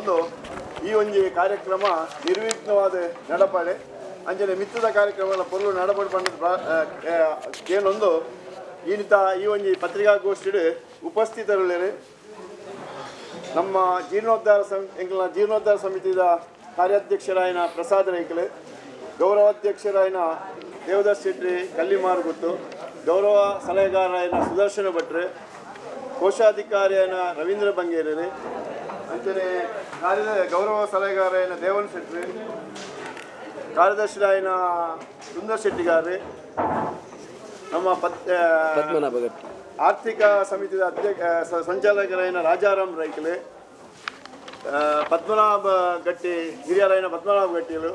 ಮಲ್ತೊಂದು ಈ ಒಂಜಿ ಕಾರ್ಯಕ್ರಮ ನಿರ್ವಿಘ್ನವಾದ ನಡಪಾಡೆ ಅಂಚನೆ ಮಿತ್ತದ ಕಾರ್ಯಕ್ರಮಗಳ ಪೊರ್ಲು ನಡಪಡೆ ಪಂಡ ಏನೊಂದು ಈನಿತ ಈ ಒಂಜಿ ಪತ್ರಿಕಾಗೋಷ್ಠಿ ಉಪಸ್ಥಿತರುಳ್ಳೇರು ನಮ್ಮ ಜೀರ್ಣೋದ್ಧಾರ ಎಂಕಲ್ನ ಜೀರ್ಣೋದ್ಧಾರ ಸಮಿತಿಯ ಕಾರ್ಯಾಧ್ಯಕ್ಷರಾಯನ ಪ್ರಸಾದ್ ರೈಕಲೆ, ಗೌರವಾಧ್ಯಕ್ಷರಾಯನ ದೇವದಾಸ್ ಶೆಟ್ಟಿ ಕಲ್ಲಿಮಾರುಗುತ್ತು, ಗೌರವ ಸಲಹೆಗಾರರಾಯನ ಸುದರ್ಶನ ಭಟ್ರು, ಕೋಶಾಧಿಕಾರಿಯಾಯನ ರವೀಂದ್ರ ಬಂಗೇರಿ, ಅಂಚನೆ ಗೌರವ ಸಲಹೆಗಾರರಾಯನ ದೇವನ್ ಶೆಟ್ಟಿ, ಕಾರ್ಯದರ್ಶಿರಾಯನ ಸುಂದರ್ ಶೆಟ್ಟಿಗಾರ್ರಿ, ನಮ್ಮ ಪದ್ಮನಾಭ ಆರ್ಥಿಕ ಸಮಿತಿಯ ಅಧ್ಯಕ್ಷ ಸಂಚಾಲಕರಾಯನ ರಾಜಾರಾಮ್ ರೈಕಲೆ, ಪದ್ಮನಾಭ ಗಟ್ಟಿ ಹಿರಿಯರಾಯನ ಪದ್ಮನಾಭ ಗಟ್ಟಿಯರು,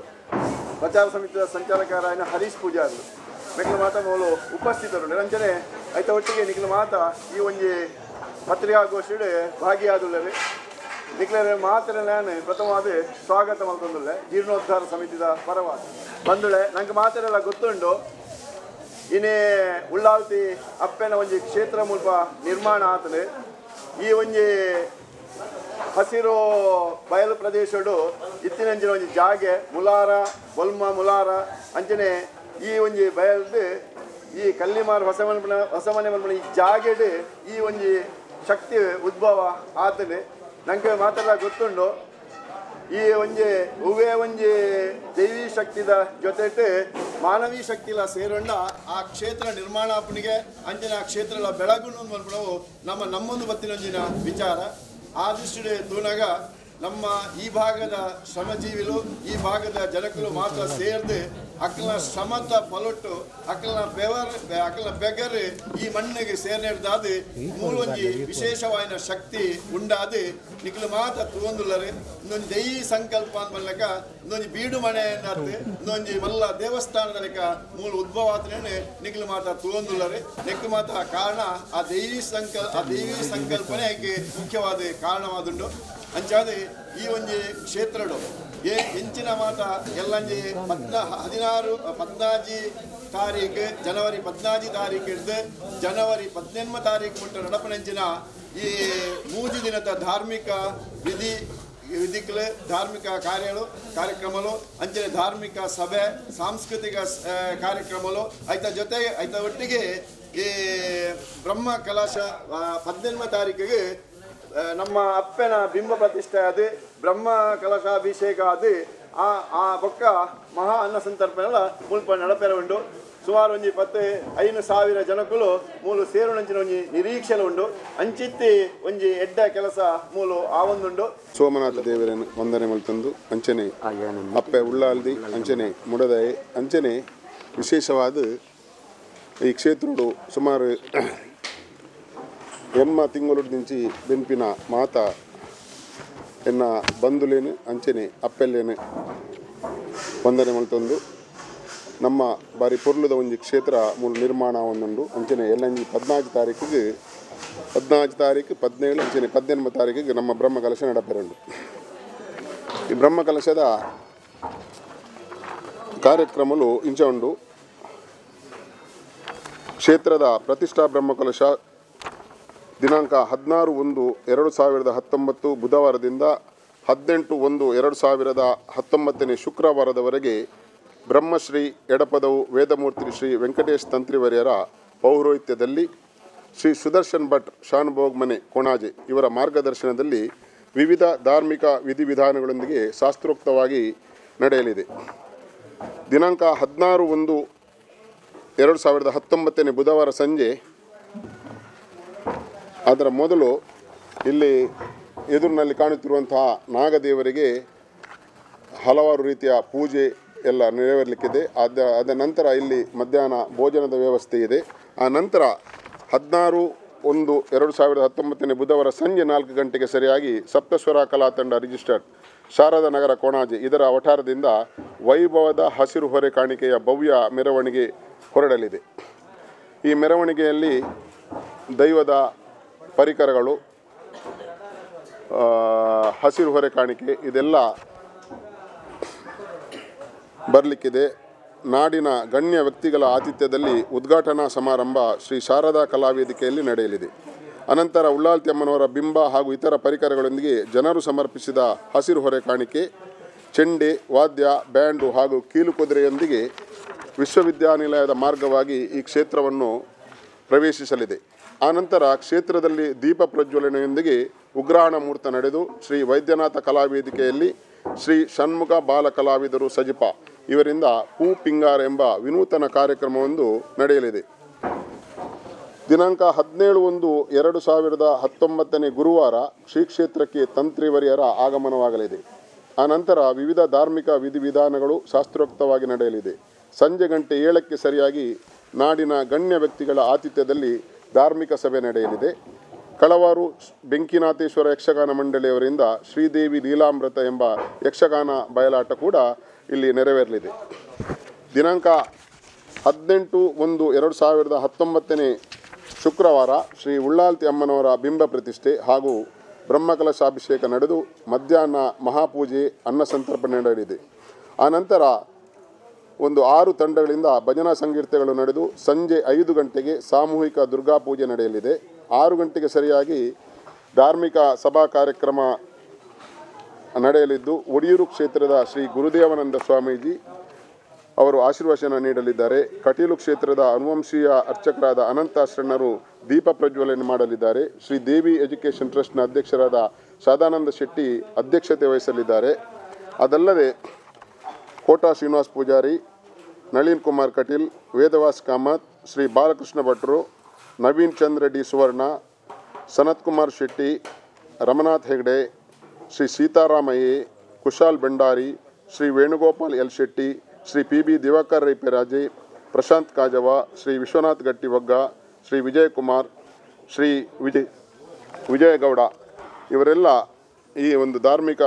ಪ್ರಚಾರ ಸಮಿತಿಯ ಸಂಚಾಲಕರಾಯನ ಹರೀಶ್ ಪೂಜಾರು ಮೆಕ್ಲ ಮಾತಾ ಮೂಲು ಉಪಸ್ಥಿತರು. ನಿರಂಜನೆ ಐತ ಒಟ್ಟಿಗೆ ನಿಖಿಲ ಮಾತಾ ಈ ಒಂಜಿ ಪತ್ರಿಕಾಗೋಷ್ಠಿ ಭಾಗಿಯಾದುಳ್ಳರು. ನಿಖಿಲರ ಮಾತ್ರ ನಾನು ಪ್ರಥಮವಾದ ಸ್ವಾಗತ ಮಲ್ತೊಂದುಲ್ಲೆ ಜೀರ್ಣೋದ್ಧಾರ ಸಮಿತಿಯ ಪರವಾದ ಬಂದುಳೆ. ನಂಗೆ ಮಾತ್ರೆಲ್ಲ ಗೊತ್ತುಂಡು ಇನ್ನೇ ಉಳ್ಳಾಲ್ತಿ ಅಪ್ಪೆನ ಒಂಜಿ ಕ್ಷೇತ್ರ ಮುಲ್ಪ ನಿರ್ಮಾಣ ಆತದೆ. ಈ ಒಂಜಿ ಹಸಿರು ಬಯಲು ಪ್ರದೇಶಡು ಇತ್ತಿನಂಚಿನ ಒಂಜಿ ಜಾಗೆ ಮುಲಾರ ಬೊಲ್ಮ ಮುಲಾರ ಅಂಚನೆ ಈ ಒಂಜಿ ಬಯಲ್ದು ಈ ಕಲ್ಲಿಮಾರ್ ಹೊಸಮನೆ ಮಲ್ಪನ ಈ ಜಾಗೆಡು ಈ ಒಂಜಿ ಶಕ್ತಿ ಉದ್ಭವ ಆತದೆ. ನಂಗೆ ಮಾತ್ರ ಗೊತ್ತುಂಡು ಈ ಒಂಜಿ ಹೂವೇ ಒಂಜಿ ದೈವಿ ಶಕ್ತಿದ ಜೊತೆಟ್ ಮಾನವೀ ಶಕ್ತಿಲ ಸೇರೊಂಡ ಆ ಕ್ಷೇತ್ರ ನಿರ್ಮಾಣಾಪಣಿಗೆ ಅಂಚಿನ ಆ ಕ್ಷೇತ್ರಲ ಬೆಳಗುಂಡು ಮಲ್ಪಣವು ನಮ್ಮ ನಮ್ಮೊಂದು ಬತ್ತಿನೊಂಜಿನ ವಿಚಾರ. ಆ ದೃಷ್ಟಿ ತೂನಾಗ ನಮ್ಮ ಈ ಭಾಗದ ಶ್ರಮಜೀವಿಲು ಈ ಭಾಗದ ಜನಕಲು ಮಾತ್ರ ಸೇರ್ದು ಅಕ್ಕಲ ಶ್ರಮದ ಫಲೊಟ್ಟು ಅಕ್ಕಲ ಬೆವರ್ ಅಕ್ಕಲ ಬೆಗರ್ ಈ ಮಣ್ಣಿಗೆ ಸೇರ್ನೆಡ್ದಾದ ಮೂಲೊಂಜಿ ವಿಶೇಷವಾದ ಶಕ್ತಿ ಉಂಡಾದ ನಿಖಲು ಮಾತ್ರ ತೂವೊಂದುಲ್ಲರು. ಇನ್ನೊಂದು ದೈ ಸಂಕಲ್ಪ ಅಂದ್ ಬಲ್ಲಕ ಇನ್ನೊಂದು ಬೀಡು ಮನೆ ಅಂದಾತು ಇನ್ನೊಂಜಿ ಮಲ್ಲ ದೇವಸ್ಥಾನದ ಲೆಕ್ಕ ಮೂಲ ಉದ್ಭವ ಆತನೇ ನಿಖಲು ಮಾತ್ರ ತೂವೊಂದುಲ್ಲರು. ನೆಕ್ಕು ಮಾತ್ರ ಕಾರಣ ಆ ದೈವಿ ಸಂಕಲ್ಪನೆ ಮುಖ್ಯವಾದ ಕಾರಣವಾದುಂಡು. ಅಂಚಾದ ಈ ಒಂಜಿ ಕ್ಷೇತ್ರಡು ಏ ಎಂಚಿನ ಮಾತ ಎಲ್ಲಂಜಿ 14 ತಾರೀಕು ಜನವರಿ 14 ತಾರೀಕು ಹಿಡ್ದು ಜನವರಿ 18 ತಾರೀಕು ಮುಟ್ಟ ನಡಪನೆಂಚಿನ ಈ 3 ದಿನದ ಧಾರ್ಮಿಕ ವಿಧಿಗಳು ಧಾರ್ಮಿಕ ಕಾರ್ಯಗಳು ಕಾರ್ಯಕ್ರಮಗಳು ಅಂಚನೆ ಧಾರ್ಮಿಕ ಸಭೆ ಸಾಂಸ್ಕೃತಿಕ ಕಾರ್ಯಕ್ರಮಗಳು ಐತ ಜೊತೆಗೆ ಐತ ಒಟ್ಟಿಗೆ ಈ ಬ್ರಹ್ಮ ಕಲಶ 18 ತಾರೀಕಿಗೆ ನಮ್ಮ ಅಪ್ಪನ ಬಿಂಬ ಪ್ರತಿಷ್ಠೆ ಅದು ಬ್ರಹ್ಮ ಕಲಶಾಭಿಷೇಕ ಅದು ಆ ಆ ಬೊಕ್ಕ ಮಹಾ ಅನ್ನ ಸಂತರ್ಪಣೆಲ್ಲ ಮುಲ್ಪ ನಡಪೆರ ಉಂಡು. ಸುಮಾರು ಒಂಜಿ 5,000 ಜನಕ್ಕೂ ಮೂಲು ಸೇರುನಂಚಿನ ಒಂಜಿ ನಿರೀಕ್ಷೆ ಉಂಡು. ಅಂಚಿತ್ತಿ ಒಂಜಿ ಎಡ್ಡ ಕೆಲಸ ಮೂಲು ಆ ಒಂದುಂಡು. ಸೋಮನಾಥ ದೇವರನ್ನು ವಂದನೆ ಮಲ್ತಂದು ಅಂಚನೆ ಅಪ್ಪೆ ಉಳ್ಳಾಲ್ದಿ ಅಂಚನೆ ಮುಡದಾಯಿ ಅಂಚನೆ ವಿಶೇಷವಾದ ಈ ಕ್ಷೇತ್ರಡು ಸುಮಾರು ಎಮ್ಮ ತಿಂಗಳು ದಿಂಚಿ ಬೆನ್ಪಿನ ಮಾತಾ ಎನ್ನ ಬಂಧುಲೇನು ಅಂಚನೆ ಅಪ್ಪೆಲ್ಲೇನು ವಂದನೆ ಮಲ್ತೊಂದು ನಮ್ಮ ಬಾರಿ ಪೊರ್ಲುದ ಒಂಜಿ ಕ್ಷೇತ್ರ ಮೂಲ ನಿರ್ಮಾಣ ಒಂದುಂಡು. ಅಂಚನೆ ಎಲ್ಲಂಜಿ 14 ತಾರೀಕಿಗೆ 14 ತಾರೀಕು 17 ಅಂಚನೆ 18 ತಾರೀಕಿಗೆ ನಮ್ಮ ಬ್ರಹ್ಮಕಲಶ ನಡಪೆರುಂಡು. ಈ ಬ್ರಹ್ಮಕಲಶದ ಕಾರ್ಯಕ್ರಮಗಳು ಇಂಚ ಉಂಡು. ಕ್ಷೇತ್ರದ ಪ್ರತಿಷ್ಠಾ ಬ್ರಹ್ಮಕಲಶ ದಿನಾಂಕ 16/1/2019 ಬುಧವಾರದಿಂದ 18/1/2019 ಶುಕ್ರವಾರದವರೆಗೆ ಬ್ರಹ್ಮಶ್ರೀ ಎಡಪದವು ವೇದಮೂರ್ತಿ ಶ್ರೀ ವೆಂಕಟೇಶ್ ತಂತ್ರಿವರ್ಯರ ಪೌರೋಹಿತ್ಯದಲ್ಲಿ ಶ್ರೀ ಸುದರ್ಶನ್ ಭಟ್ ಶಾನುಭೋಗ್ ಮನೆ ಕೊಣಾಜೆ ಇವರ ಮಾರ್ಗದರ್ಶನದಲ್ಲಿ ವಿವಿಧ ಧಾರ್ಮಿಕ ವಿಧಿವಿಧಾನಗಳೊಂದಿಗೆ ಶಾಸ್ತ್ರೋಕ್ತವಾಗಿ ನಡೆಯಲಿದೆ. ದಿನಾಂಕ 16/1/2019 ಬುಧವಾರ ಸಂಜೆ ಅದರ ಮೊದಲು ಇಲ್ಲಿ ಎದುರಿನಲ್ಲಿ ಕಾಣುತ್ತಿರುವಂತಹ ನಾಗದೇವರಿಗೆ ಹಲವಾರು ರೀತಿಯ ಪೂಜೆ ಎಲ್ಲ ನೆರವೇರಲಿಕ್ಕಿದೆ. ಅದ ನಂತರ ಇಲ್ಲಿ ಮಧ್ಯಾಹ್ನ ಭೋಜನದ ವ್ಯವಸ್ಥೆ ಇದೆ. ಆ ನಂತರ 16/1/2019 ಬುಧವಾರ ಸಂಜೆ 4 ಗಂಟೆಗೆ ಸರಿಯಾಗಿ ಸಪ್ತಸ್ವರ ಕಲಾ ತಂಡ ರಿಜಿಸ್ಟರ್ಡ್ ಶಾರದಾ ನಗರ ಕೊಣಾಜೆ ಇದರ ವಠಾರದಿಂದ ವೈಭವದ ಹಸಿರು ಹೊರೆ ಕಾಣಿಕೆಯ ಭವ್ಯ ಮೆರವಣಿಗೆ ಹೊರಡಲಿದೆ. ಈ ಮೆರವಣಿಗೆಯಲ್ಲಿ ದೈವದ ಪರಿಕರಗಳು, ಹಸಿರು ಹೊರೆ ಕಾಣಿಕೆ ಇದೆಲ್ಲ ಬರಲಿಕ್ಕಿದೆ. ನಾಡಿನ ಗಣ್ಯ ವ್ಯಕ್ತಿಗಳ ಆತಿಥ್ಯದಲ್ಲಿ ಉದ್ಘಾಟನಾ ಸಮಾರಂಭ ಶ್ರೀ ಶಾರದಾ ಕಲಾವೇದಿಕೆಯಲ್ಲಿ ನಡೆಯಲಿದೆ. ಅನಂತರ ಉಳ್ಳಾಲ್ತಿ ಅಮ್ಮನವರ ಬಿಂಬ ಹಾಗೂ ಇತರ ಪರಿಕರಗಳೊಂದಿಗೆ ಜನರು ಸಮರ್ಪಿಸಿದ ಹಸಿರು ಹೊರೆ ಕಾಣಿಕೆ, ಚೆಂಡೆ, ವಾದ್ಯ, ಬ್ಯಾಂಡು ಹಾಗೂ ಕೀಲುಕುದುರೆಯೊಂದಿಗೆ ವಿಶ್ವವಿದ್ಯಾನಿಲಯದ ಮಾರ್ಗವಾಗಿ ಈ ಕ್ಷೇತ್ರವನ್ನು ಪ್ರವೇಶಿಸಲಿದೆ. ಆನಂತರ ಕ್ಷೇತ್ರದಲ್ಲಿ ದೀಪ ಪ್ರಜ್ವಲನೆಯೊಂದಿಗೆ ಉಗ್ರಾಣ ಮುಹೂರ್ತ ನಡೆದು ಶ್ರೀ ವೈದ್ಯನಾಥ ಕಲಾವೇದಿಕೆಯಲ್ಲಿ ಶ್ರೀ ಷಣ್ಮುಖ ಬಾಲ ಕಲಾವಿದರು ಸಜಿಪ ಇವರಿಂದ ಪೂ ಪಿಂಗಾರ ಎಂಬ ವಿನೂತನ ಕಾರ್ಯಕ್ರಮವೊಂದು ನಡೆಯಲಿದೆ. ದಿನಾಂಕ 17/1/2019 ಗುರುವಾರ ಶ್ರೀ ಕ್ಷೇತ್ರಕ್ಕೆ ತಂತ್ರಿವರಿಯರ ಆಗಮನವಾಗಲಿದೆ. ಆನಂತರ ವಿವಿಧ ಧಾರ್ಮಿಕ ವಿಧಿವಿಧಾನಗಳು ಶಾಸ್ತ್ರೋಕ್ತವಾಗಿ ನಡೆಯಲಿದೆ. ಸಂಜೆ ಗಂಟೆ 7ಕ್ಕೆ ಸರಿಯಾಗಿ ನಾಡಿನ ಗಣ್ಯ ವ್ಯಕ್ತಿಗಳ ಆತಿಥ್ಯದಲ್ಲಿ ಧಾರ್ಮಿಕ ಸಭೆ ನಡೆಯಲಿದೆ. ಕಳವಾರು ಬೆಂಕಿನಾಥೇಶ್ವರ ಯಕ್ಷಗಾನ ಮಂಡಳಿಯವರಿಂದ ಶ್ರೀದೇವಿ ಲೀಲಾಮೃತ ಎಂಬ ಯಕ್ಷಗಾನ ಬಯಲಾಟ ಕೂಡ ಇಲ್ಲಿ ನೆರವೇರಲಿದೆ. ದಿನಾಂಕ 18/1/2019 ಶುಕ್ರವಾರ ಶ್ರೀ ಉಳ್ಳಾಲ್ತಿ ಅಮ್ಮನವರ ಬಿಂಬ ಪ್ರತಿಷ್ಠೆ ಹಾಗೂ ಬ್ರಹ್ಮಕಲಶಾಭಿಷೇಕ ನಡೆದು ಮಧ್ಯಾಹ್ನ ಮಹಾಪೂಜೆ, ಅನ್ನ ಸಂತರ್ಪಣೆ ನಡೆಯಲಿದೆ. ಆನಂತರ ಒಂದು 6 ತಂಡಗಳಿಂದ ಭಜನಾ ಸಂಗೀತಗಳು ನಡೆದು ಸಂಜೆ 5 ಗಂಟೆಗೆ ಸಾಮೂಹಿಕ ದುರ್ಗಾ ಪೂಜೆ ನಡೆಯಲಿದೆ. 6 ಗಂಟೆಗೆ ಸರಿಯಾಗಿ ಧಾರ್ಮಿಕ ಸಭಾ ಕಾರ್ಯಕ್ರಮ ನಡೆಯಲಿದ್ದು ಒಡಿಯೂರು ಕ್ಷೇತ್ರದ ಶ್ರೀ ಗುರುದೇವಾನಂದ ಸ್ವಾಮೀಜಿ ಅವರು ಆಶೀರ್ವಚನ ನೀಡಲಿದ್ದಾರೆ. ಕಟೀಲು ಕ್ಷೇತ್ರದ ಅನುವಂಶೀಯ ಅರ್ಚಕರಾದ ಅನಂತ ಶರಣರು ದೀಪ ಪ್ರಜ್ವಲನೆ ಮಾಡಲಿದ್ದಾರೆ. ಶ್ರೀ ದೇವಿ ಎಜುಕೇಷನ್ ಟ್ರಸ್ಟ್ನ ಅಧ್ಯಕ್ಷರಾದ ಸದಾನಂದ ಶೆಟ್ಟಿ ಅಧ್ಯಕ್ಷತೆ ವಹಿಸಲಿದ್ದಾರೆ. ಅದಲ್ಲದೆ ಕೋಟಾ ಶ್ರೀನಿವಾಸ್ ಪೂಜಾರಿ, ನಳಿನ್ ಕುಮಾರ್ ಕಟೀಲ್, ವೇದವಾಸ್ ಕಾಮತ್, ಶ್ರೀ ಬಾಲಕೃಷ್ಣ ಭಟ್ರು, Naveen Chandra D Suvarna, Sanath Kumar Shetty, Ramanath Hegde, Shri Seetharamaiah, Kushal Bhandari, Shri Venugopal L Shetty, Shri P B Diwakar Rai Peraje, Prashant Kajava, Shri Vishwanath Gattivagga, Shri Vijayakumar, Shri Vijayegowda ಇವರೆಲ್ಲ ಈ ಒಂದು ಧಾರ್ಮಿಕ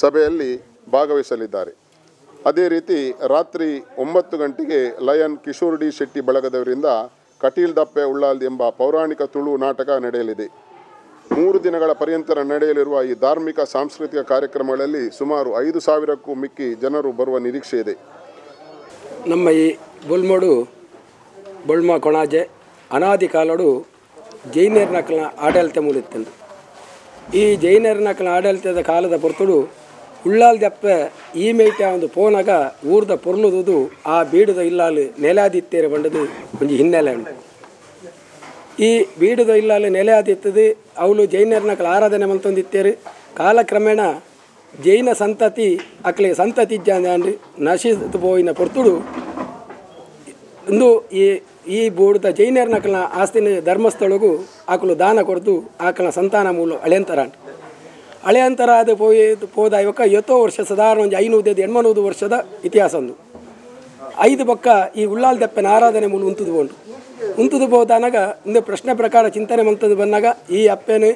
ಸಭೆಯಲ್ಲಿ ಭಾಗವಹಿಸಲಿದ್ದಾರೆ. ಅದೇ ರೀತಿ ರಾತ್ರಿ 9 ಗಂಟೆಗೆ ಲಯನ್ ಕಿಶೋರ್ ಡಿ ಶೆಟ್ಟಿ ಬಳಗದವರಿಂದ ಕಟೀಲ್ ದಪ್ಪೆ ಉಳ್ಳಾಲ್ದಿ ಎಂಬ ಪೌರಾಣಿಕ ತುಳು ನಾಟಕ ನಡೆಯಲಿದೆ. 3 ದಿನಗಳ ಪರ್ಯಂತರ ನಡೆಯಲಿರುವ ಈ ಧಾರ್ಮಿಕ ಸಾಂಸ್ಕೃತಿಕ ಕಾರ್ಯಕ್ರಮಗಳಲ್ಲಿ ಸುಮಾರು 5,000ಕ್ಕೂ ಮಿಕ್ಕಿ ಜನರು ಬರುವ ನಿರೀಕ್ಷೆ ಇದೆ. ನಮ್ಮ ಈ ಬೊಲ್ಮೋಡು ಬೊಳ್ಮ ಕೊಣಾಜೆ ಅನಾದಿ ಕಾಲಡು ಜೈನರ್ನಕಲ ಆಡಳಿತ ಮೂಲಿತ್ತಂದು. ಈ ಜೈನರ್ನಕಲ ಆಡಳಿತದ ಕಾಲದ ಪೊರ್ತುಡು ಉಳ್ಳಾಲ್ದಪ್ಪೆ ಈ ಮೇಟ ಒಂದು ಪೋನಾಗ ಊರ್ದ ಪೊರ್ಲುದುದು ಆ ಬೀಡುದ ಇಲ್ಲಾಲು ನೆಲಾದಿತ್ತೇರೆ ಬಂಡದು ಒಂಜಿ ಹಿನ್ನೆಲೆ ಉಂಟು. ಈ ಬೀಡುದ ಇಲ್ಲಾಲು ನೆಲೆ ಆದಿತ್ತದು ಅವಳು ಜೈನರ್ನಕಲ ಆರಾಧನೆ ಮಲ್ತೊಂದಿತ್ತೇರು. ಕಾಲಕ್ರಮೇಣ ಜೈನ ಸಂತತಿ ಅಕ್ಲೆ ಸಂತತಿ ಇಜ್ಜಾಂದು ನಶಿತು ಪೋಯಿನ ಪೊರ್ತುಡು ಇಂದು ಈ ಈ ಬೂಡುದ ಜೈನರ್ನಕಲ್ನ ಆಸ್ತಿನ ಧರ್ಮಸ್ಥಳಗೂ ಆಕಲು ದಾನ ಕೊಡ್ದು ಆಕಲ ಸಂತಾನ ಮೂಲ ಅಳೆಂತರ ಹಳೆಯಂತರ ಅದು ಪೋಯಿ ಪೋದ ಇವಾಗ ಎತ್ತೋ ವರ್ಷ ಸಾಧಾರಣ ಒಂದು 500 800 ವರ್ಷದ ಇತಿಹಾಸ ಒಂದು. 5 ಪಕ್ಕ ಈ ಉಳ್ಳಾಲ್ದಪ್ಪನ ಆರಾಧನೆ ಮೂಲ ಉಂತುದು ಬೋಂಡು ಉಂತುದು ಬೋದಾನಾಗ ಇಂದು ಪ್ರಶ್ನೆ ಪ್ರಕಾರ ಚಿಂತನೆ ಮಂತದ್ದು ಬಂದಾಗ ಈ ಅಪ್ಪೇನೆ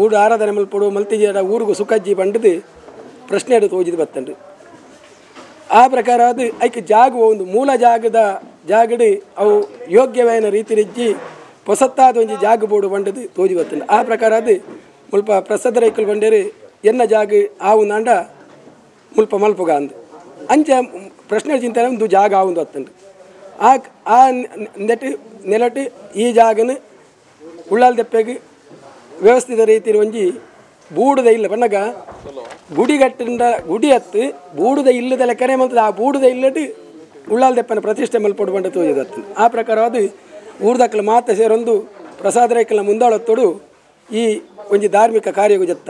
ಊಡು ಆರಾಧನೆ ಮಲ್ಪಡು ಮಲ್ತಿಜ ಊರಿಗೂ ಸುಖಜ್ಜಿ ಬಂಡದು ಪ್ರಶ್ನೆ ಅದು ತೋಜಿದು ಬತ್ತನ್ರಿ. ಆ ಪ್ರಕಾರ ಅದು ಐಕೆ ಜಾಗ ಒಂದು ಮೂಲ ಜಾಗದ ಜಾಗಡಿ ಅವು ಯೋಗ್ಯವಾದ ರೀತಿರಿಜ್ಜಿ ಹೊಸತ್ತಾದ ಒಂಜಿ ಜಾಗ ಬೋಡು ಬಂಡದು ತೋಜಿ ಬತ್ತಂಡು. ಆ ಪ್ರಕಾರ ಅದು ಮುಲ್ಪ ಪ್ರಸಾದ ರೈಕುಲು ಬಂಡೇರಿ ಎನ್ನ ಜಾಗ ಆವು ನಾಂಡ ಮುಲ್ಪ ಮಲ್ಪುಗ ಅಂದು ಅಂಚೆ ಪ್ರಶ್ನೆ ಚಿಂತನೆ ಒಂದು ಜಾಗ ಆವುಂದು ಅತ್ತಂಡು. ಆ ಆ ನೆಟ್ಟು ನೆಲಟ್ಟು ಈ ಜಾಗನ ಉಳ್ಳಾಲ್ದಪ್ಪೆಗೆ ವ್ಯವಸ್ಥಿತ ರೀತಿ ಒಂಜಿ ಬೂಡುದ ಇಲ್ಲ ಬಣ್ಣಗ ಗುಡಿಗಟ್ಟಿಂದ ಗುಡಿ ಹತ್ತು ಬೂಡುದ ಇಲ್ಲದ ಲೆಕ್ಕನೆ ಮಂತದ ಆ ಬೂಡುದ ಇಲ್ಲಟ್ಟು ಉಳ್ಳಾಲ್ದಪ್ಪನ ಪ್ರತಿಷ್ಠೆ ಮಲ್ಪೊಡು ಬಂಡ ತೋಜಿದತ್ತು. ಆ ಪ್ರಕಾರ ಅದು ಊರ್ದಕ್ಕಲ ಮಾತ ಸೇರೊಂದು ಪ್ರಸಾದ ರೈಕಲ್ನ ಮುಂದಾಳೊತ್ತೊಡು ಈ ಒಂಜಿ ಧಾರ್ಮಿಕ ಕಾರ್ಯಗೂ ಜತ್ತ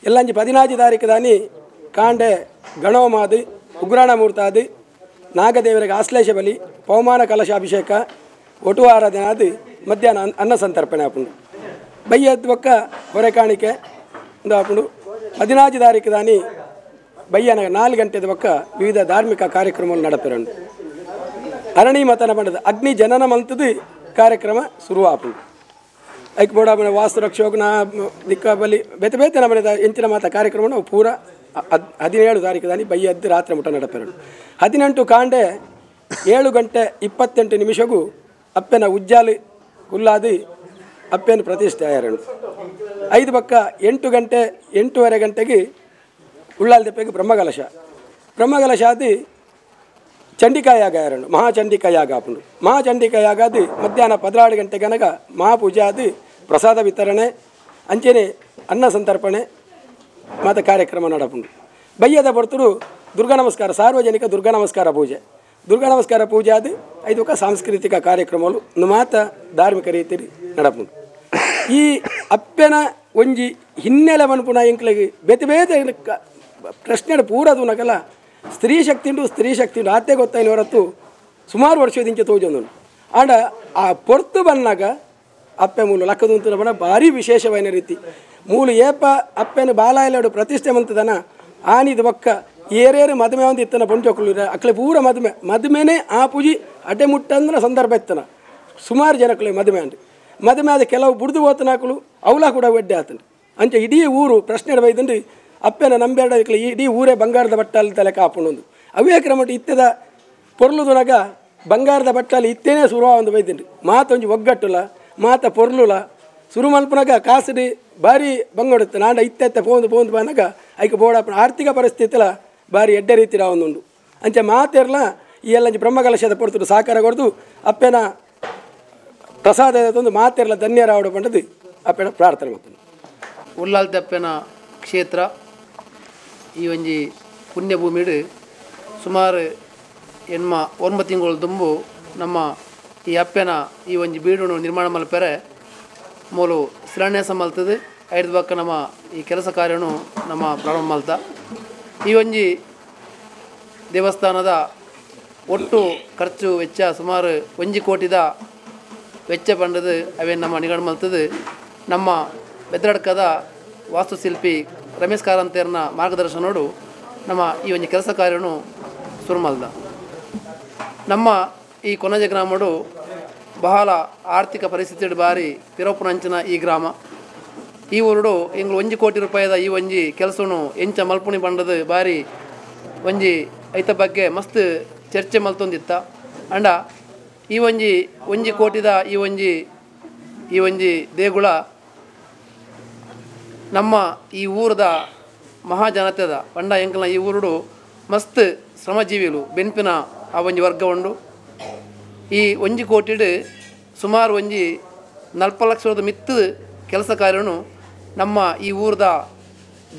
ಎಲ್ಲಂಜಿ 14 ತಾರೀಕು ದಾನಿ ಕಾಂಡೆ ಗಣೋಮಾದು ಉಗ್ರಾಣ ಮೂರ್ತಾದು ನಾಗದೇವರಿಗೆ ಆಶ್ಲೇಷ ಬಲಿ ಪವಮಾನ ಕಲಶಾಭಿಷೇಕ ಒಟು ಆರಾಧನೆ ಅದು ಮಧ್ಯಾಹ್ನ ಅನ್ನ ಸಂತರ್ಪಣೆ ಆಪುಂಡು. ಬಯ್ಯದ ಬೊಕ್ಕ ಹೊರೆ ಕಾಣಿಕೆ ಒಂದು ಆಪುಂಡು. 14 ತಾರೀಕು ದಾನಿ ಬಯ್ಯನ 4 ಗಂಟೆದ ಬೊಕ್ಕ ವಿವಿಧ ಧಾರ್ಮಿಕ ಕಾರ್ಯಕ್ರಮಗಳು ನಡಪೆರಂಡು. ಅರಣಿ ಮತನ ಬಂಡದ ಅಗ್ನಿ ಜನನ ಮಂತದ್ದು ಕಾರ್ಯಕ್ರಮ ಶುರು ಆಪುಂಡು. ಐಕ್ ಬೋಡ ವಾಸ್ತು ರಕ್ಷೋಗ್ನ ದಿಕ್ಕ ಬಲಿ ಬೇತೆ ಬೇತೆ ನಮ್ಮನೆ ಎಂಚಿನ ಮಾತ ಕಾರ್ಯಕ್ರಮ ನಾವು ಪೂರ 17 ತಾರೀಕು ದಾನಿ ಬಯ್ಯದ್ದು ರಾತ್ರಿ ಮುಟ ನಡಪೆರಡು. 18 ಕಾಂಡೆ 7 ಗಂಟೆ 28 ನಿಮಿಷಗೂ ಅಪ್ಪನ ಉಜ್ಜಾಲು ಹುಲ್ಲಾದಿ ಅಪ್ಪನ ಪ್ರತಿಷ್ಠೆ ಆಯರಡು. 5 ಪಕ್ಕ 8 ಗಂಟೆ 8:30 ಗಂಟೆಗೆ ಉಳ್ಳಾಲ್ದಪ್ಪೆಗೆ ಬ್ರಹ್ಮಕಲಶ ಬ್ರಹ್ಮಕಲಶ ಆದಿ ಚಂಡಿಕಾ ಯಾಗ ಯಾರಂಡು ಮಹಾಚಂಡಿಕಾ ಯಾಗ ಆಪುಂಡು. ಮಹಾಚಂಡಿಕಾ ಯಾಗ ಅದು ಮಧ್ಯಾಹ್ನ 12 ಗಂಟೆ ಗನಗ ಮಹಾಪೂಜೆ ಅದು ಪ್ರಸಾದ ವಿತರಣೆ ಅಂಚೆನೆ ಅನ್ನ ಸಂತರ್ಪಣೆ ಮಾತ ಕಾರ್ಯಕ್ರಮ ನಡಪುಂಡು. ಬಯ್ಯದ ಬರ್ತುಡು ದುರ್ಗಾ ನಮಸ್ಕಾರ ಸಾರ್ವಜನಿಕ ದುರ್ಗಾ ನಮಸ್ಕಾರ ಪೂಜೆ ದುರ್ಗಾ ನಮಸ್ಕಾರ ಪೂಜೆ ಅದು ಐದೊಕ ಸಾಂಸ್ಕೃತಿಕ ಕಾರ್ಯಕ್ರಮಗಳು ಮಾತ ಧಾರ್ಮಿಕ ರೀತಿಯಲ್ಲಿ ನಡಪುಂಡು. ಈ ಅಪ್ಪೆನ ಒಂಜಿ ಹಿನ್ನೆಲೆ ಮನ್ಪುನ ಎಂಕ್ಲೆಗ್ ಬೇತೆ ಬೇತೆ ಪ್ರಶ್ನೆ ಪೂರದೂನಕಲ್ಲ ಸ್ತ್ರೀ ಶಕ್ತಿ ಉಂಟು ಸ್ತ್ರೀ ಶಕ್ತಿ ಉಂಟು ಆತೆ ಗೊತ್ತಾಯಿನ ಹೊರತು ಸುಮಾರು ವರ್ಷದಿಂಚೆ ತೋಜೊಂದು ಆಂಡ ಆ ಪೊರ್ತು ಬಂದಾಗ ಅಪ್ಪೆ ಮೂಲು ಲಕ್ಕದುಂತುನ ಬಣ್ಣ ಭಾರಿ ವಿಶೇಷವಾದ ರೀತಿ ಮೂಲು ಏಪ ಅಪ್ಪೆನ ಬಾಲಾಯಲಾಡು ಪ್ರತಿಷ್ಠೆ ಮಂತದನ ಆನಿದ ಬೊಕ್ಕ ಏರೇರು ಮದುವೆ ಒಂದು ಇತ್ತನ ಪೊಂಚೋಕುಲು ಅಕ್ಲೆ ಪೂರ ಮದುವೆ ಮದುವೆನೇ ಆ ಪೂಜಿ ಅಡ್ಡೆ ಮುಟ್ಟಂದ್ರೆ ಸಂದರ್ಭ ಇತ್ತನ ಸುಮಾರು ಜನಕ್ಕಲೆ ಮದುವೆ ಅಂದು ಮದುವೆ ಆದ ಕೆಲವು ಬುಡ್ದು ಹೋತನಾಕಲು ಅವಲ ಕೂಡ ಒಡ್ಡೆ ಆತನು ಅಂಚೆ ಇಡೀ ಊರು ಪ್ರಶ್ನೆ ಬೈದಂದು ಅಪ್ಪೆನ ನಂಬೆರಡ ಇಡೀ ಊರೇ ಬಂಗಾರದ ಬಟ್ಟಲ್ಲಿ ತಲೆ ಕಾಪುಂಡು ಅವೇ ಕ್ರಮಟ್ಟು ಇತ್ತದ ಪೊರ್ಲುದುನಗ ಬಂಗಾರದ ಬಟ್ಟಲ್ಲಿ ಇತ್ತೇನೆ ಸುರುವ ಒಂದು ಬೈದಂಡು ಮಾತೊಂಜಿ ಒಗ್ಗಟ್ಟುಲ ಮಾತ ಪೊರ್ಲುಲ ಸುರು ಮಲ್ಪನಾಗ ಕಾಸುಡಿ ಭಾರಿ ಬಂಗೊಡುತ್ತೆ ನಾಂಡ ಇತ್ತೆತ್ತ ಪೋಂದು ಪೋಂದು ಬಂದಾಗ ಐಕೆ ಬೋಡಪ್ಪನ ಆರ್ಥಿಕ ಪರಿಸ್ಥಿತಿಲ ಭಾರಿ ಎಡ್ಡೆ ರೀತಿ ಒಂದುಂಡು ಅಂಚೆ ಮಾತೆರ್ಲ ಈ ಎಲ್ಲ ಬ್ರಹ್ಮಕಲಶದ ಪೊರ್ತುಡು ಸಹಕಾರ ಕೊಡ್ದು ಅಪ್ಪೆನ ಪ್ರಸಾದ ತಂದು ಮಾತೆರ್ಲ ಧನ್ಯರಾವಡು ಪಂಡದು ಅಪ್ಪೆನ ಪ್ರಾರ್ಥನೆ ಮಾಡ್ತಾನೆ. ಉಲ್ಲಾಲ್ತಪ್ಪೆನ ಕ್ಷೇತ್ರ ಈ ಒಂಜಿ ಪುಣ್ಯಭೂಮಿಡು ಸುಮಾರು ಎನ್ಮ 9 ತಿಂಗಳು ದುಂಬು ನಮ್ಮ ಈ ಅಪ್ಪೆನ ಈ ಒಂಜಿ ಬೀಡುನು ನಿರ್ಮಾಣ ಮಲ್ಪೆರೆ ಮೂಲು ಶಿಲಾನ್ಯಾಸ ಮಲ್ತದೆ. ಐದು ಬಕ್ಕ ನಮ್ಮ ಈ ಕೆಲಸ ಕಾರ್ಯನು ನಮ್ಮ ಪ್ರಾರಂಭ ಮಲ್ತ. ಈ ಒಂಜಿ ದೇವಸ್ಥಾನದ ಒಟ್ಟು ಖರ್ಚು ವೆಚ್ಚ ಸುಮಾರು 1 ಕೋಟಿದ ವೆಚ್ಚ ಪಂಡದು ಅವೇನು ನಮ್ಮ ನಿಗಡ ಮಲ್ತದೆ. ನಮ್ಮ ಬೆದ್ರಡ್ಕದ ವಾಸ್ತುಶಿಲ್ಪಿ ರಮೇಶ್ ಕಾರಂತೇರ್ನ ಮಾರ್ಗದರ್ಶನೋಡು ನಮ್ಮ ಈ ಒಂಜಿ ಕೆಲಸ ಕಾರ್ಯನು ಶುರು ಮಲ್ದ. ನಮ್ಮ ಈ ಕೊಣಾಜೆ ಗ್ರಾಮಡು ಬಹಳ ಆರ್ಥಿಕ ಪರಿಸ್ಥಿತಿ ಬಾರಿ ಪಿರೋಪುನಂಚಿನ ಈ ಗ್ರಾಮ. ಈ ಊರುಡು ಎಂಗ್ಳು 1 ಕೋಟಿ ರೂಪಾಯಿದ ಈ ಒಂಜಿ ಕೆಲಸನು ಎಂಚ ಮಲ್ಪುಣಿ ಬಂಡದು ಬಾರಿ ಒಂಜಿ ಐತ ಬಗ್ಗೆ ಮಸ್ತ್ ಚರ್ಚೆ ಮಲ್ತೊಂದಿತ್ತ. ಅಂಡ ಈ ಒಂಜಿ 1 ಕೋಟಿದ ಈ ಒಂಜಿ ದೇಗುಲ ನಮ್ಮ ಈ ಊರದ ಮಹಾಜನತೆದ ಪಂಡ ಎಂಕಲ್ನ ಈ ಊರುಡು ಮಸ್ತ್ ಶ್ರಮಜೀವಿಲು ಬೆನ್ಪಿನ ಆ ಒಂಜಿ ವರ್ಗ ಉಂಡು. ಈ 1 ಕೋಟಿಡು ಸುಮಾರು ಒಂಜಿ 40 ಲಕ್ಷದ ಮಿತ್ತು ಕೆಲಸ ಕಾರ್ಯನು ನಮ್ಮ ಈ ಊರದ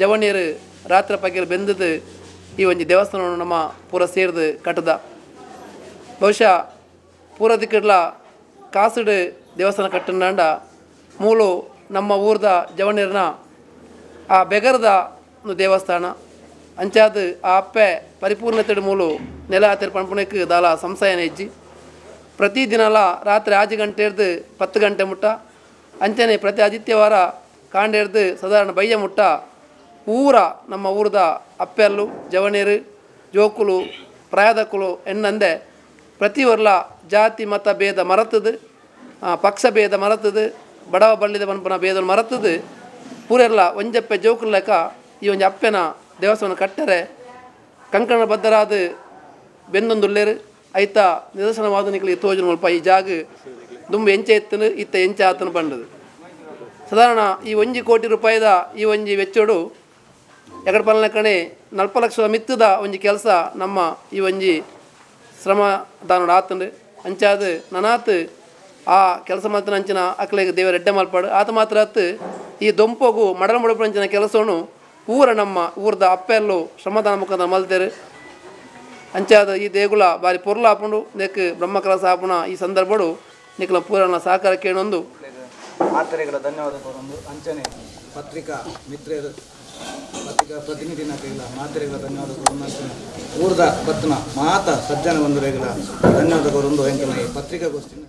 ಜವಣಿಯರು ರಾತ್ರಿ ಪಗಲು ಬೆಂದದ್ದು ಈ ಒಂಜಿ ದೇವಸ್ಥಾನವನ್ನು ನಮ್ಮ ಪೂರ ಸೇರಿದು ಕಟ್ಟದ. ಬಹುಶಃ ಪೂರ ದಿಕ್ಕಡ್ಲ ಕಾಸುಡು ದೇವಸ್ಥಾನ ಕಟ್ಟಂಡ ಮೂಲು ನಮ್ಮ ಊರದ ಜವಣಿಯರನ್ನ ಆ ಬೆಗರದ ಒಂದು ದೇವಸ್ಥಾನ ಅಂಚಾದ ಆ ಅಪ್ಪೆ ಪರಿಪೂರ್ಣತೆ ಮೂಲು ನೆಲ ಆತಿರ್ ಪಣಪುಣಕ್ಕೆ ದಾಲ ಸಂಶಯನ ಹೆಜ್ಜಿ ಪ್ರತಿದಿನಲ ರಾತ್ರಿ 5 ಗಂಟೆ ಹಿಡ್ದು 10 ಗಂಟೆ ಮುಟ್ಟ ಅಂಚನೆ ಪ್ರತಿ ಆದಿತ್ಯವಾರ ಕಾಂಡೆ ಹಿಡ್ದು ಸಾಧಾರಣ ಬಯ್ಯ ಮುಟ್ಟ ಊರ ನಮ್ಮ ಊರದ ಅಪ್ಪೆಲ್ಲು ಜವಣೀರು ಜೋಕುಲು ಪ್ರಾಯದಕ್ಕುಲು ಎನ್ನಂದೆ ಪ್ರತಿ ವರ್ಲ ಜಾತಿ ಮತ ಭೇದ ಮರತದು ಪಕ್ಷ ಭೇದ ಮರತದು ಬಡವ ಬಳ್ಳಿದ ಪನ್ಪನ ಭೇದ ಮರತದು ಪೂರೆಲ್ಲ ಒಂಜಪ್ಪೆ ಜೋಕುಲು ಲೆಕ್ಕ ಈ ಒಂಜಿ ಅಪ್ಪೆನ ದೇವಸ್ಥಾನ ಕಟ್ಟರೆ ಕಂಕಣ ಬದ್ಧರಾದ ಬೆಂದೊಂದುಲ್ಲೇರು ಐತ ನಿದರ್ಶನವಾದ ನಿಕ್ಲು ತೋಜನ ಮುಲ್ಪ ಈ ಜಾಗ ದುಂಬು ಎಂಚೆ ಎತ್ತನು ಇತ್ತ ಎಂಚೆ ಆತನು ಬಂಡದು. ಸಾಧಾರಣ ಈ 1 ಕೋಟಿ ರೂಪಾಯಿದ ಈ ಒಂಜಿ ವೆಚ್ಚೋಡು ಎಕಡೆ ಪಲನೆ ಕಣೆ 40 ಲಕ್ಷ ಮಿತ್ತದ ಒಂಜಿ ಕೆಲಸ ನಮ್ಮ ಈ ಒಂಜಿ ಶ್ರಮದಾನೋಡು ಆತಂಡು. ಅಂಚಾದ ನನಾತ್ ಆ ಕೆಲಸ ಮಾತ್ರ ಅಂಚಿನ ಅಕ್ಲೆಗ್ ದೇವರ ಎಡ್ಡೆ ಮಲ್ಪಾಡು ಆತ ಮಾತ್ರ ಅತ್ತು ಈ ದೊಂಪೋಗು ಮಡಲ ಮುಡಪು ಅಂಚಿನ ಕೆಲಸನು ಊರ ನಮ್ಮ ಊರದ ಅಪ್ಪೆಲ್ಲು ಶ್ರಮದಾನ ಮುಖಾಂತರ ಮಲ್ತೇರು. ಅಂಚಾದ ಈ ದೇಗುಲ ಬಾರಿ ಪೊರ್ಲ ಆಪುಂಡು ನೆಕ್ ಬ್ರಹ್ಮಕಲಸ ಆಪುಣ ಈ ಸಂದರ್ಭಡು ನಿಕ್ಲ ಪೂರನ ಸಹಕಾರ ಕೇಳೊಂದು ಆತರೆಗಳ ಧನ್ಯವಾದ ಕೊರೊಂದು ಅಂಚನೆ ಪತ್ರಿಕಾ ಮಿತ್ರರು ಪತ್ರಿಕಾ ಪ್ರತಿನಿಧಿನಕ್ಕೆಲ್ಲ ಮಾತೆರೆಗಳ ಧನ್ಯವಾದ ಕೊರೊಂದು ಅಂಚನೆ ಊರ್ದ ಬತ್ತನ ಮಾತ ಸಜ್ಜನ ಬಂಧುರೆಗಳ ಧನ್ಯವಾದ ಕೊರೊಂದು ಎಂಕಲ್ನ ಈ ಪತ್ರಿಕಾಗೋಷ್ಠಿನ.